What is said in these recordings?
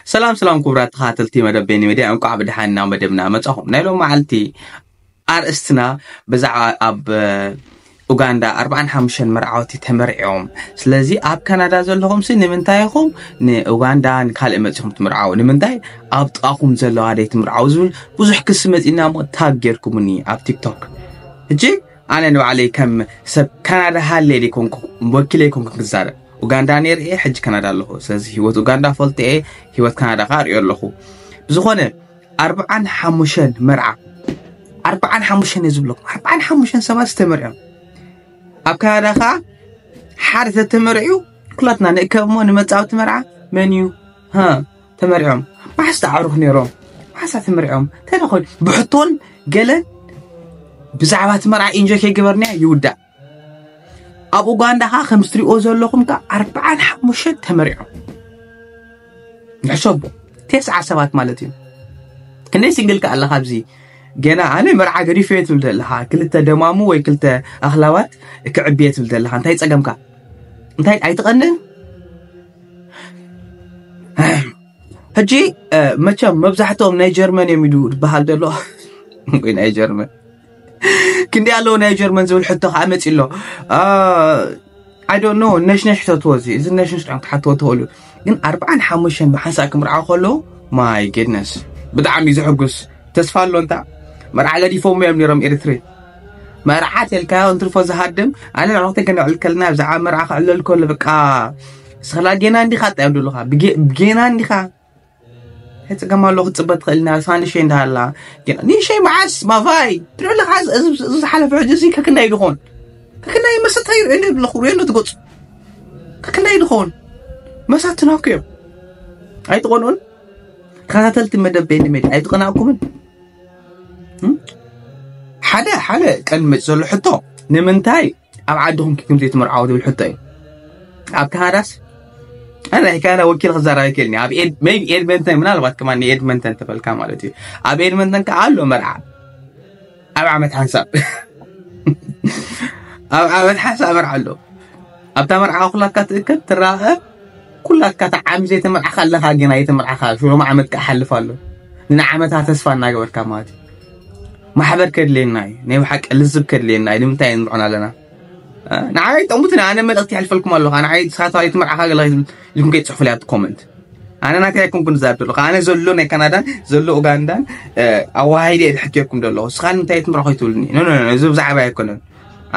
ሰላም ሰላም፣ ክቡራት ተኸታተልቲ መደብ ቤኒ ሚድያ፣ እንቋዕ ብደሓን ናብ መደብና መጻኹም። ናይ ሎም መዓልቲ ኣርእስትና ብዛዕባ ኣብ ኡጋንዳ ኣርባዓን ሓሙሽተን መርዓውቲ ተመርዕዮም። ስለዚ ኣብ ካናዳ ዘለኹም ሲ ንምንታይ ኢኹም ንኡጋንዳ ንካልእ መጺኹም ትምርዓው? ንምንታይ ኣብ ጥቓኹም ዘለዋ ደይ ትምርዓው ዝብል ብዙሕ ክሲ መጺና እሞ ታግ ጌርኩምኒ ኣብ ቲክቶክ። ሕጂ ኣነ ንባዕለይ ከም ሰብ ካናዳ ሃለ ደይኮንኩ፣ ወኪለ ይኮንኩ ክዛረብ። ኡጋንዳ ነይረ እየ፣ ሕጂ ካናዳ ኣለኹ። ስለዚ ህይወት ኡጋንዳ ፈልጥ እየ፣ ህይወት ካናዳ ከዓ ርእዮ ኣለኹ። ብዝኾነ ኣርባዓን ሓሙሽተን መርዓ፣ ኣርባዓን ሓሙሽተን እየ ዝብለኩም። ኣርባዓን ሓሙሽተን ሰባት ዝተመርዕዮም ኣብ ካናዳ ከዓ ሓደ ተተመርዕዩ ኩላትና ንእከብ እሞ ንመጻወቲ መርዓ መን እዩ? ሃ፣ ተመርዕዮም። ማሕስታ ኣዕሩኽ ነይሮም። ማሕሳ ተመርዕዮም። ተደኾን ብሕቶን ገለን ብዛዕባ እቲ መርዓ ኢንጆይ ከይገበርናዮ ይውዳእ። ኣብ ኡጋንዳ ኸዓ ከም ትሪኦ ዘለኹም ከ ኣርባዓን ሓሙሽተን ተመርዕዮም። ንሕሰቦ። ተስዓ ሰባት ማለት እዩ። ክንደይ ሲንግል ከ ኣለኻ ኣብዚ? ገና ኣነ መርዓ ገዲፈ እየ ትብል ዘለኻ። ክልተ ደማሙ ወይ ክልተ ኣኽላባት ክዕቢ እየ ትብል ዘለኻ። እንታይ ጸገምካ? እንታይ ኣይትቐንን? ሕጂ፣ እ፣ መቸም መብዛሕትኦም ናይ ጀርመን እዮም ኢሉ ዝበሃል ዘሎ። ወይ ናይ ጀርመን። ክንደይ ኣለዉ ናይ ጀርመን ዝብል ሕቶ ከዓ መፂ ኣሎ። አ፣ I don't know፣ ነሽነሽ ክተትዎ እዚ፣ እዚ ነሽነሽ ጥዑም ክትሓትዎ ትኽእሉ። ግን ኣርባዓን ሓሙሽተን ብሓንሳእ ክምርዓው ከለዉ፣ my goodness፣ ብጣዕሚ እዩ ዘሕጉስ። ተስፋ ኣሎ እንታ መርዓ ገዲፎም እዮም ነይሮም ኤርትሪ። መርዓ ተልካዮ እንትርፎ ዝሃድም፣ ኣነ ንዕወተይ ከነዕል ከልና፣ ብዛዕባ መርዓ ክዕለል ከሎ፣ በቃ፣ ስኽላ ጌና እንዲኻ፣ እንታይ እዮም ደለኻ? ብጌ-፣ ብጌና እንዲኻ። እንታይ ጸገም ኣሎ? ክትጽበ ትኽእል ኢና። ንሳ ንእሸይ እንዳሃላ። ጌና፣ ንእሸይ መዓስ? ማቫይ። ትሪኦ ኣለኻ፣ እዚ፣ እዚ፣ እዚ ዝሓለፈ ሕጂ፣ እዚ ከክንዳይ ድኾን? ከክንዳይ መሰታ ይርእየሉ የብለኹ፣ ርእየሉ ትገጹ። ከክንዳይ ድኾን? መሳትና እኮ እዮም። ኣይትቐንኡን? ተኸታተልቲ መደብ ቤኒ ሜድያ ኣይትቐናእኩምን? እም? ሓደ፣ ሓደ ቀንዲ መጽ ዘሎ ሕቶ፣ ንምንታይ ኣብ ዓድኹም ኪኩም ዘይትምርዓው ዝብል ሕቶ እዩ። ኣብ ካናዳስ? ኣነ ናይ ካናዳ ወኪል ክዛረብ ኣይክእልን እየ። ኣብ ኤድ-፣ maybe ኤድመንተን፣ ምናልባት ከማን ንኤድመንተን ተፈልካ ማለት እዩ። ኣብ ኤድመንተን ከኣ ኣሎ መርዓ። ኣብ ዓመት ሓንሳብ። ኣብ ዓመት ሓንሳብ መርዓ ኣሎ። ኣብታ መርዓ ኩላትካ ትእከብ፣ ትራኸብ፣ ኩላትካ እታ ዓሚ ዘይተመርዓኻ ኣለኻ፣ ጌና ኣይተመርዓኻ፣ ሽሮም ዓመት ክሓልፍ ኣሎ። ንዓመታ ተስፋ እናገበርካ ማለት እዩ። ማሕበር ከድልየና እዩ፣ ናይ ብሓቂ ልዝብ ከድልየና እዩ። ንምንታይ ንምርዖን ኣለና? እ፣ ንዓይ ጠሙትና፣ ኣነ መልእኽቲ ይሕልፈልኩም ኣለኹ። ንዓይ ንስኻ ተባሂሉ ትመርዓኻ ገለ ኢልኩም ከይትጽሕፉ ለይ ኣብቲ ኮመንት። ኣነ ናተይ ኣይኮንኩን ዝዛረብ ዘለኹ። ኣነ ዘሎ ናይ ካናዳን ዘሎ ኡጋንዳን፣ እ፣ ኣዋሃሂደ እየ ዝሕትየኩም ዘለኹ። ንስኻ ንምንታይ ትምርዖ ከይትብሉኒ? ኖ፣ ኖ፣ ኖ፣ እዚ ብዛዕባ ኣይኮነን።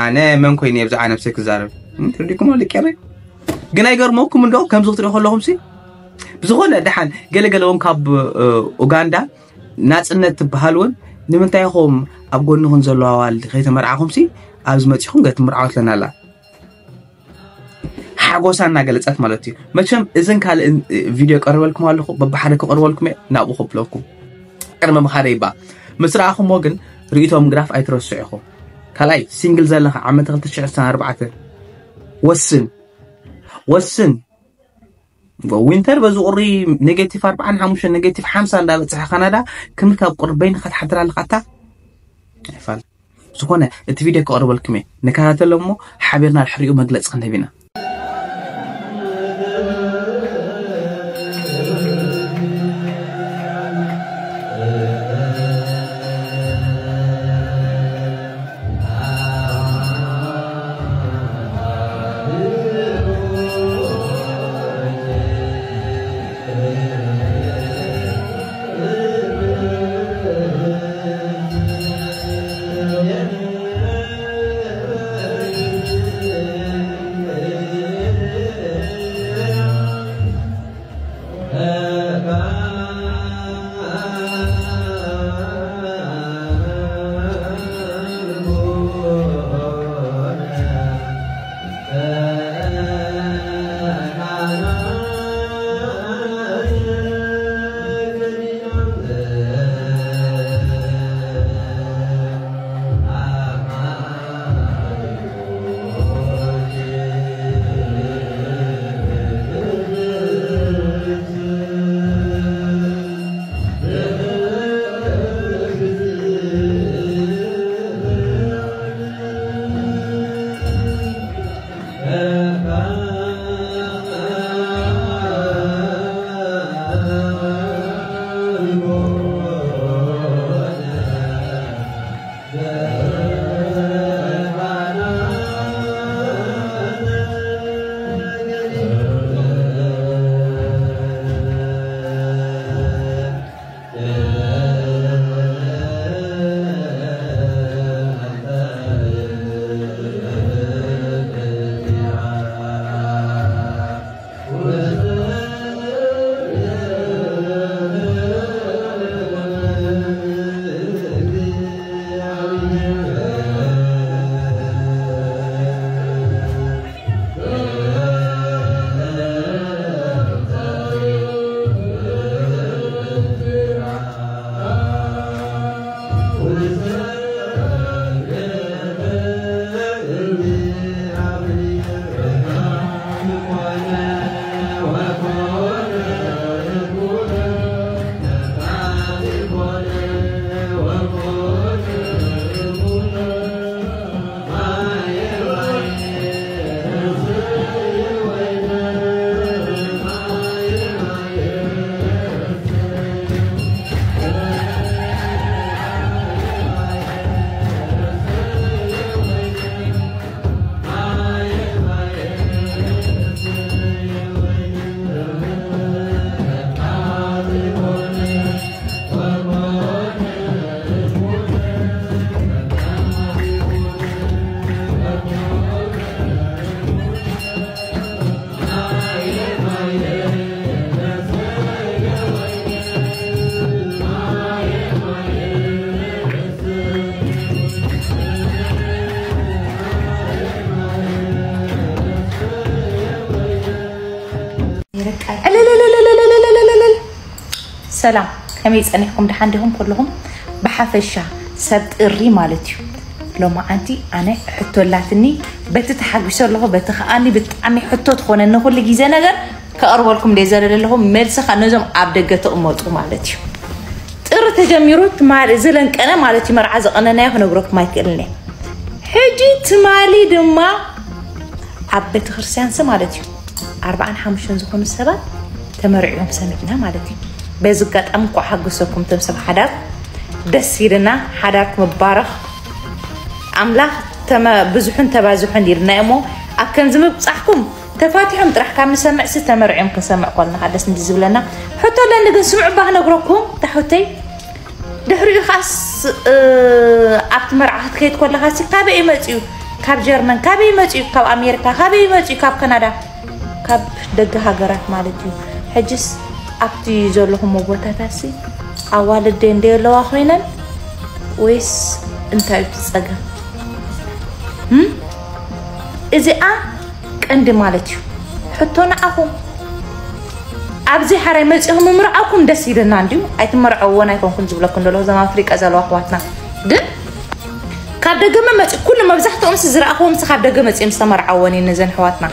ኣነ መን ኮይነ እየ ብዛዕባ ነብሰይ ክዛረብ? እም፣ ተረዲእኩም ኣሎ ቀረ? ግን ኣይገርመኩም እንዶ ከምዚ ክትሪኦ ከለኹም ሲ? ብዝኾነ ደሓን ገለገለ እውን ካብ፣ እ፣ ኡጋንዳ ናጽነት ትበሃል እውን ንምንታይ ኢኹም ኣብ ጎንኹም ዘለዋ ኣዋልድ ከይተመርዓኹም ሲ ኣብዚ መጺኹም ገትምርዓው ትለና ኣላ። ሓጎሳ እናገለጸት ማለት እዩ። መቸም እዝን ካልእን፣ እ፣ ቪድዮ ቀርበልኩም ኣለኹ፣ በብሓደ ክቐርበልኩም እየ፣ ናብኡ ከብለኩም። ቅድሚ ምኻደ ይባ ምስ ረኣኹሞ ግን ርእይቶ ምግዳፍ ኣይትረስዑ ኢኹም። ካልኣይ፣ ሲንግል ዘለኻ ዓመት ክልተ ሽሕ ዕስራን ኣርባዕተን ወስን፣ ወስን። ዊንተር በዚ ቁሪ ኔጌቲቭ ኣርባዓን ሓሙሽተን፣ ኔጌቲቭ ሓምሳ እንዳበጽሐ ካናዳ፣ ክምልካ ኣብ ቁሪ በይንኻ ትሓድር ኣለኻ ኣታ? ኣይፋል። ዝኾነ እቲ ቪድዮ ከቕርበልኩም እየ። ንከታተሎ እሞ ሓቢርና ድሕሪኡ መግለጺ ክንህብ ኢና። ሰላም፣ ከመይ ጸኒሕኩም? ደሓን ዲኹም ኩልኹም? ብሓፈሻ ሰብ ጥሪ ማለት እዩ። ሎማዓንቲ ኣነ ሕቶ ኣላትኒ፣ በቲ ተሓጒሰ ኣለኹ፣ በቲ ከኣኒ ብጣዕሚ ሕቶ ትኾነኒ ኩሉ ግዜ ነገር ከቕርበልኩም ደይ ዘለለ ኣለኹ። መልሲ ከኣ ነዞም ኣብ ደገ ተቕመጡ ማለት እዩ። ጥሪ ተጀሚሩ ትማሊ ዝለንቀነ ማለት እዩ፣ መርዓ ዘቐነናዮ ክነግረኩም ኣይክእልን እየ። ሕጂ ትማሊ ድማ ኣብ ቤተክርስትያን ሲ ማለት እዩ ኣርባዓን ሓሙሽተን ዝኾኑ ሰባት ተመርዕዮም ሰሚዕና ማለት እዩ። በዚ ኣጋጣሚ እንኳዕ ሓጎሰኩም እቶም ሰብ ሓዳር፣ ደስ ኢልና፣ ሓዳርኩም ይባረኽ ኣምላኽ፣ ተመ- ብዙሕን ተባዝሑን ኢልና እሞ ኣብ ከምዚ ምብጻሕኩም ተፋቲሖም ጥራሕ ካብ ንሰምዕ ሲ ተመርዕዮም ክንሰምዕ ኮልና ደስ እንዲ ዝብለና። ሕቶ ኣለኒ ግን ስምዑ ባህ ነግረኩም ታሕተይ ድሕሪኡ ኻስ ኣብቲ መርዓ ክትከይድ ከለኻ ሲ ካበይ ይመፅዩ? ካብ ጀርመን ካበይ ይመፅዩ? ካብ ኣሜሪካ ካበይ ይመፅዩ? ካብ ካናዳ፣ ካብ ደገ ሃገራት ማለት እዩ። ሕጅስ ኣብቲ ዘለኹሞ ቦታታት ሲ ኣዋልደ እንደ ኣለዋ ኮይነን ወይስ እንታይ እዩ እቲ ፀገም? እም? እዚኣ ቀንዲ ማለት እዩ። ሕቶ ንዓኹም ኣብዚ ሓራይ መፂኹም ምምርዓውኩም ደስ ይለና እንዲዩ። ኣይትመርዐዎን ኣይኮንኩም ዝብለኩም ደሎ እዞም ኣፍሪቃ ዘለዋ ኣሕዋትና ግን ካብ ደገ መመፂ ኩሉ መብዛሕትኦም ሲ ዝረኣኽዎም ሲ ካብ ደገ መፂኦም ዝተመርዓወን እዩ። ነዘን ኣሕዋትና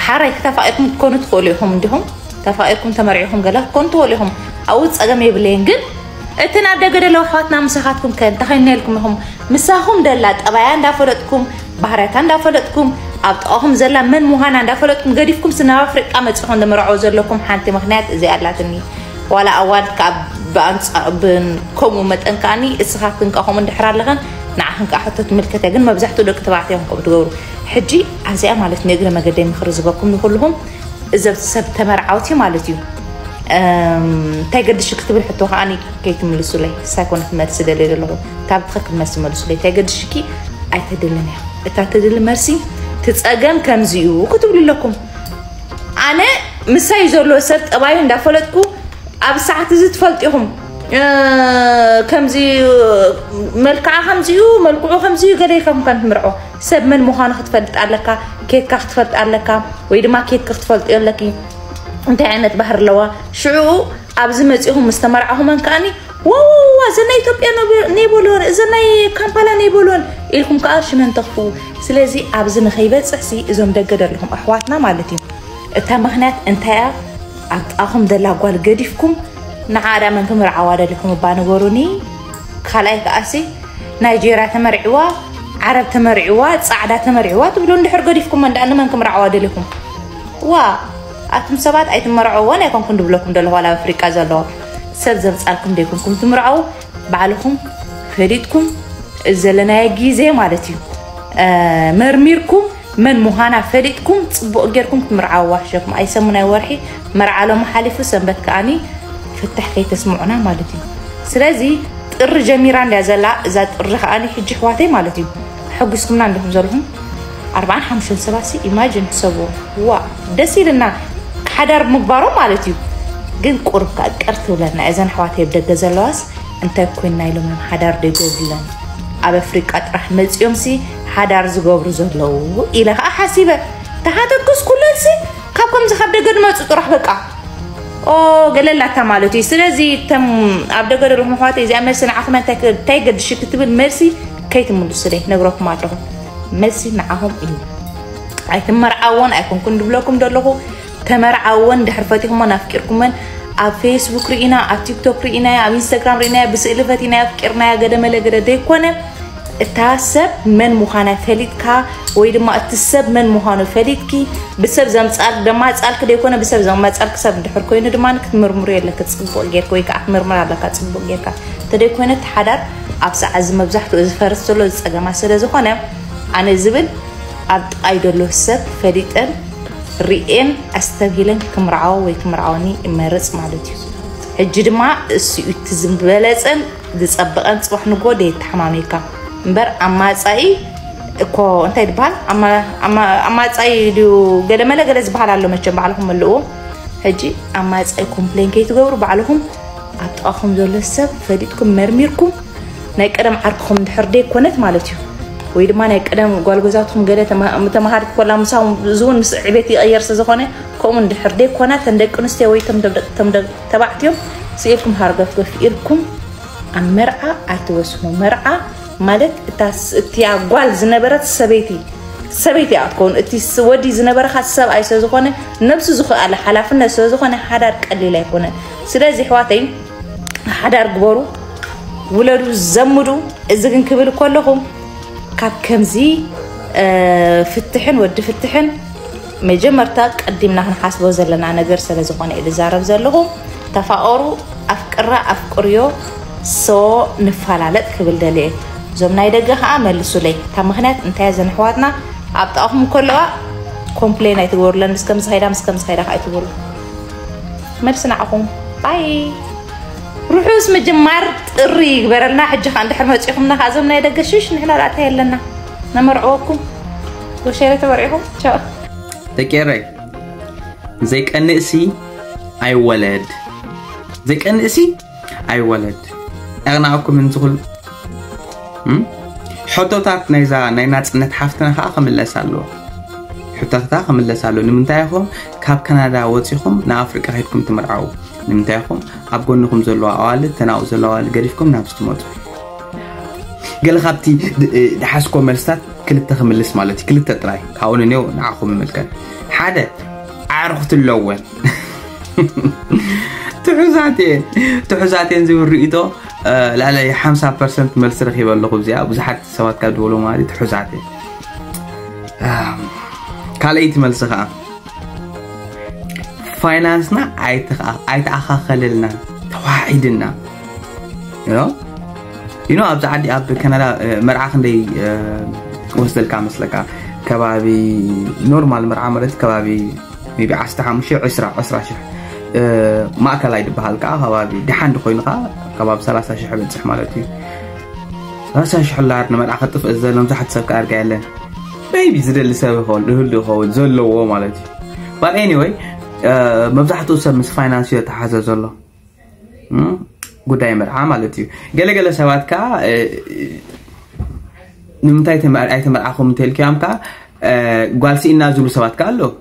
ሓራይ ተፋቂርኩም ክትኮኑ ትኽእሉ ኢኹም እንዲኹም ተፋቂርኩም ተመርዒኹም ገለ ክትኮኑ ትኽእሉ ኢኹም። ኣብኡ ፀገም የብለይን ግን እቲ ናብ ደገ ደለዉ ኣሕዋትና ምሳኻትኩም ከ እንታይ ኮይንና ኢልኩም ኢኹም? ምሳኹም ደላ ጠባያ እንዳፈለጥኩም ባህርያታ እንዳፈለጥኩም ኣብ ጥቓኹም ዘላ መን ምዃና እንዳፈለጥኩም ገዲፍኩም ሲ ናብ ኣፍሪቃ መፂኹም ዝምርዓው ዘለኩም ሓንቲ ምኽንያት እዚኣ ኣላትኒ። ዋላ ኣዋልድ ከዓ ብኣንፃ ብን ከምኡ መጠን ከዓኒ እስኻትክን ከዓ ከምኡ እንድሕር ኣለኽን ንዓኽን ከዓ ሕቶ ትምልከት እያ ግን መብዛሕትኡ ደቂ ተባዕትዮ እዮም ከምኡ ትገብሩ። ሕጂ ኣብዚኣ ማለት ንእግረ መገደይ ምኽሪ ዝበኩም ንኩልኹም እዞም ሰብ ተመርዓውቲ ማለት እዩ። እንታይ ገድሽ ክትብል ሕቶ ከዓኒ ከይትምልሱለይ ሳይኮነት መልሲ ደልየ ዘለኹ ካብ ትኽክል መልሲ መልሱለይ እንታይ ገድሽኪ ኣይተድልን እያ እታ ትድሊ መልሲ ትፀገም ከምዚኡ ክትብሉ ኣለኩም። ኣነ ምሳይ ዘሎ ሰብ ጠባዩ እንዳፈለጥኩ ኣብ ሰዓት እዚ ትፈልጢኹም ከምዚ መልክዓ ከምዚኡ መልክዑ ከምዚዩ ገለ ኢልካ ምኳን ትምርዖ ሰብ መን ምዃኑ ክትፈልጥ ኣለካ። ኬትካ ክትፈልጥ ኣለካ ወይ ድማ ኬትካ ክትፈልጥ ኣለኪ እንታይ ዓይነት ባህር ኣለዋ ሽዑ ኣብዚ መፂኹም ምስ ተመርዓኹመን ከዓኒ ዋዋዋ እዘ ናይ ኢትዮጵያ ኔቦሎን እዘ ናይ ካምፓላ ኔቦሎን ኢልኩም ከዓ ሽመን ተኽፍኡ። ስለዚ ኣብዚ ንኸይበፅሕ ሲ እዞም ደገ ደለኹም ኣሕዋትና ማለት እዩ እታ ምኽንያት እንታይ እያ? ኣብ ጥቓኹም ደላ ጓል ገዲፍኩም ንዓ ዳ መን ክምርዓዋ ደሊኹም እባ ንገሩኒ። ካልኣይ ከዓሲ ናይጄርያ ተመርዕዋ፣ ዓረብ ተመርዕዋ፣ ፃዕዳ ተመርዕዋ ትብሉ እንድሕር ገዲፍኩም እንዳ ንመን ክምርዓዋ ደሊኹም? ዋ ኣቱም ሰባት ኣይትመርዐዎን ኣይኮንኩን ድብለኩም ደለኹ ዋላ ኣብ ኣፍሪቃ ዘለዎ ሰብ ዘምፃልኩም ደይኮንኩም ትምርዐው ባዕልኹም ፈሊጥኩም እዚ ዘለናዮ ግዜ ማለት እዩ መርሚርኩም መን ምዃና ፈሊጥኩም ፅቡቕ ጌርኩም ትምርዓዋ ሕሸኩም ኣይሰሙናይ ወርሒ መርዓ ሎሚ ሓሊፉ ሰንበት ከዓኒ ፍትሕ ከይተስምዑና ማለት እዩ ስለዚ ጥሪ ጀሚራ እንድያ ዘላ እዛ ጥሪ ከዓኒ ሕጂ ኣሕዋተይ ማለት እዩ ሕጉስኩምና እንዲኹም ዘለኹም ኣርባዓን ሓሙሽተን ሰባት ሲ ኢማጅን ሕሰብዎ ዋ ደስ ኢልና ሓዳር ምግባሮም ማለት እዩ ግን ቁርብ ከዓ ቅር ትብለና እዘን ኣሕዋተይ ኣብ ደገ ዘለዋስ እንታይ ኮይንና ኢሎም እዮም ሓዳር ደይገብሩለን ኣብ ኣፍሪቃ ጥራሕ መፂኦም ሲ ሓዳር ዝገብሩ ዘለዉ ኢለ ከዓ ሓሲበ ተሓተኩስ ኩለን ሲ ካብ ከምዚ ካብ ደገ ዝመፁ ጥራሕ በቃ ኦ ገለላታ ማለት እዩ ስለዚ ተም ኣብ ደገ ዘለኹም ኣሕዋተይ እዚኣ መልሲ ንዓኹም እንታይ ገድሽ ክትብል መልሲ ከይትምልሱለይ ነግረኩም ኣለኹ መልሲ ንዓኹም እዩ ኣይትመርዓዎን ኣይኮንኩን ድብለኩም ዘለኹ ተመርዓወን ድሕር ፈቲኹመን ኣፍቂርኩመን ኣብ ፌስቡክ ርኢና ኣብ ቲክቶክ ርኢናያ ኣብ ኢንስታግራም ርኢናያ ብስእሊ ፈቲናያ ኣፍቂርናያ ገደመለ ገደ ዘይኮነ እታ ሰብ መን ምዃና ፈሊጥካ ወይ ድማ እቲ ሰብ መን ምዃኑ ፈሊጥኪ ብሰብ ዘምፃል ደማፃልክ ዘይኮነ ብሰብ ዘማፃልክ ሰብ እንድሕር ኮይኑ ድማ ክትምርምሩ የለክ ፅቡቅ ጌርክ ወይ ከዓ ክትምርምር ኣለካ ፅቡቅ ጌርካ ተደይኮነ እቲ ሓዳር ኣብ ሰዓት እዚ መብዛሕትኡ ዝፈርስ ዘሎ ዝፀገማት ስለ ዝኾነ ኣነ ዝብል ኣብ ጥቓይ ዘሎ ሰብ ፈሊጠን ርኤን ኣስተብሂለን ክምርዓዎ ወይ ክምርዓወኒ እመርፅ ማለት እዩ ሕጂ ድማ እሱ እቲ ዝበለፀን ዝፀበቐን ፅባሕ ንጎ ደየተሓማሜካ እምበር ኣማፃኢ እኮ እንታይ ዝበሃል ኣማፃኢ ድዩ ገለመለ ገለ ዝበሃል ኣሎ መቸም ባዕልኹም መልእዎ ሕጂ ኣማፃኢ ኮምፕሌን ከይትገብሩ ባዕልኹም ኣብ ጥቓኹም ዘሎ ሰብ ፈሊጥኩም መርሚርኩም ናይ ቀደም ዓርክኹም እንድሕር ደይኮነት ማለት እዩ ወይ ድማ ናይ ቀደም ጓልጎዛትኩም ገለ ተማሃሪት ኮላ ምሳኹም እዚ እውን ምስ ዕቤት ይቐየር ስለ ዝኾነ ከምኡ እንድሕር ደይኮና ተን ደቂ ኣንስትዮ ወይ ተባዕትዮም ስኢልኩም ሃርገፍገፍ ኢልኩም ኣብ መርዓ ኣይትወስኑ። መርዓ ማለት እታ ስ- እቲያ ጓል ዝነበረት ሰበይቲ ሰበይቲ እያ ክትከውን። እቲ ስ- ወዲ ዝነበረኻ ሰብኣይ ስለ ዝኾነ፣ ነብሱ ዝኽኣለ ሓላፍነት ስለ ዝኾነ፣ ሓዳር ቀሊል ኣይኮነን። ስለዚ ኣሕዋተይ፣ ሓዳር ግበሩ፣ ውለዱ፣ ዘምዱ። እዚ ግን ክብል ከለኹም ካብ ከምዚ ፍትሕን ወዲ ፍትሕን መጀመርታ ቀዲምና ክንሓስቦ ዘለና ነገር ስለ ዝኾነ እዩ ዝዛረብ ዘለኹ። ተፋቐሩ፣ ኣፍቅራ ኣፍቅርዮ፣ ሶ ንፈላለጥ ክብል ደልየ። እዞም ናይ ደገ ከዓ መልሱለይ። እታ ምኽንያት እንታይ እያ? ዘን ኣሕዋትና ኣብ ጥቓኹም ከለዋ ኮምፕሌን ኣይትግበሩለን። ምስ ከምዚ ኸይዳ ምስ ከምዚ ኸይዳ ከዓ ኣይትበሉ። መልሲ ንዓኹም። ባይ። ርሑስ ምጅማር ጥሪ ይግበረልና። ሕጂ ከዓ እንድሕር መፂኹምና ከዓ እዞም ናይ ደገ ሽሽ ንሕና ዳእታ የለና። ነመርዕወኩም። ወሸረ ተመርዒኹም። ቻው። ደቂ ኤረይ፣ ዘይቀንእሲ ኣይወለድ። ዘይቀንእሲ ኣይወለድ። ኣቕናዕኩም እንዝኹል። እም? ሕቶታት ናይዛ ናይ ናጽነት ሓፍትና ከዓ ክምለስ ኣለዎ። ሕቶታታ ክምለስ ኣለዎ። ንምንታይ ኢኹም ካብ ካናዳ ወጺኹም ንኣፍሪቃ ከይድኩም ትምርዓዉ? ንምንታይ ኢኹም ኣብ ጎንኹም ዘለዋ ኣዋልድ፣ ተናኡ ዘለዋ ኣዋልድ ገዲፍኩም ናብዚ ትመጹ? ገለ ካብቲ ድ- ድሓስኮ መልስታት ክልተ ክምልስ ማለት እዩ። ክልተ ጥራይ ካብኡ ንኔው ንዓኹም ይምልከት። ሓደ፣ ኣዕርኽቲ ኣለወን። ትሑዛት እየን። ትሑዛት እየን ዝብል ርእይቶ፣ እ፣ ልዕሊ ሓምሳ ፐርሰንት መልሲ ረኺበ ኣለኹ። እዚኣ ብዙሓት ሰባት ካብ ድበሉ ማለት እዩ፣ ትሑዛት እየን። ኣም፣ ካልኣይቲ መልሲ ከዓ፣ ፋይናንስና ኣይተኻ- ኣይተኣኻኸለልናን፣ ተዋሒድና። You know? You know፣ ኣብዚ ዓዲ፣ ኣብ ካናዳ፣ እ፣ መርዓ ክንደይ፣ እ፣ ክወስደልካ መስለካ? ከባቢ ኖርማል መርዓ ማለት ከባቢ maybe ዓሰርተ ሓሙሽተ፣ ዕስራ፣ ዕስራ ሽሕ፣ እ፣ ማእከላይ ዝበሃል ከዓ ከባቢ ደሓን እንተኾይኑ ከዓ ከባቢ ሰላሳ ሽሕ በፅሕ ማለት እዩ። ሰላሳ ሽሕ ዶላር ንመርዓ ከጥፍእ ዝደሊ መብዛሕትኡ ሰብ ከዓ ኣድጋ የለን። Maybe ዝደሊ ሰብ ይኸውን፣ ድህሉ ይኸውን ዘለዎ ማለት እዩ። But anyway፣ እ፣ መብዛሕትኡ ሰብ ምስ ፋይናንስ እዩ ተሓዘ ዘሎ። እም፣ ጉዳይ መርዓ ማለት እዩ። ገለገለ ሰባት ከዓ፣ እ፣ ንምንታይ ተመር- ኣይተመርዓኹም እንተልክያም ከዓ፣ እ፣ ጓል ስኢና ዝብሉ ሰባት ከዓ ኣለዉ።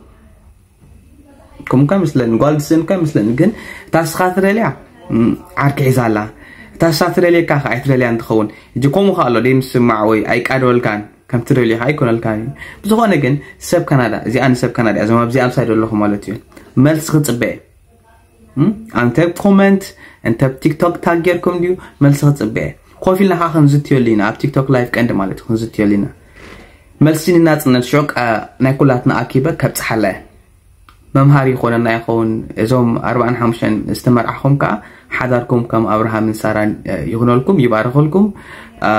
ከምኡ እኳ ይመስለኒ፣ ጓል ትስእን እኳ ይመስለኒ። ግን እታ ንስኻ ትደልያ፣ እም፣ ዓርኪ ሒዛ ኣላ። እታ ንሳ ትደልየካ ከዓ ኣይትደልያ እንትኸውን፣ ሕጂ ከምኡ ከዓ ኣሎ፣ ደይ ምስማዕ ወይ ኣይቃደወልካን፣ ከም ትደልዮ ከዓ ኣይኮነልካን እዩ። ብዝኾነ ግን ሰብ ካናዳ፣ እዚኣ ንሰብ ካናዳ እያ፣ እዞም ኣብዚኣ ምሳይ ዘለኹም ማለት እዩ። መልሲ ክጽበ እየ። እም? ኣንተ ኮመንት፣ እንተ ኣብ ቲክቶክ ታግ ጌርኩም ድዩ? መልሲ ክጽበ እየ። ኮፍ ኢልና ከዓ ክንዝትየሉ ኢና፣ ኣብ ቲክቶክ ላይቭ ቀንዲ ማለት እዩ፣ ክንዝትየሉ ኢና። መልሲ ንናጽነት ሽዑ ቃ ናይ ኩላትና ኣኪበ ከብጽሓላ እየ። መምሃሪ ይኾነና ይኸውን። እዞም ኣርባዓን ሓሙሽተን ዝተመርዓኹም ከዓ ሓዳርኩም ከም ኣብርሃምን ሳራን፣ እ፣ ይኹነልኩም፣ ይባርኸልኩም። እ፣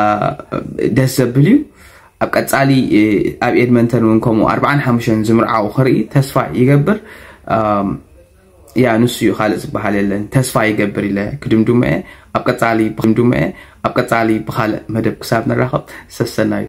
ደስ ዘብል እዩ። ኣብ ቀጻሊ፣ እ፣ ኣብ ኤድመንተን እውን ከምኡ ኣርባዓን ሓሙሽተን ዝምርዓው ክርኢ ተስፋ ይገብር። እም፣ ያ ንሱ እዩ፣ ካልእ ዝበሃል የለን። ተስፋ ይገብር ኢለ ክድምድሞ እየ። ኣብ ቀጻሊ፣ ክድምድሞ እየ። ኣብ ቀጻሊ ብኻልእ መደብ ክሳብ ንራኸብ ሰሰናዩ።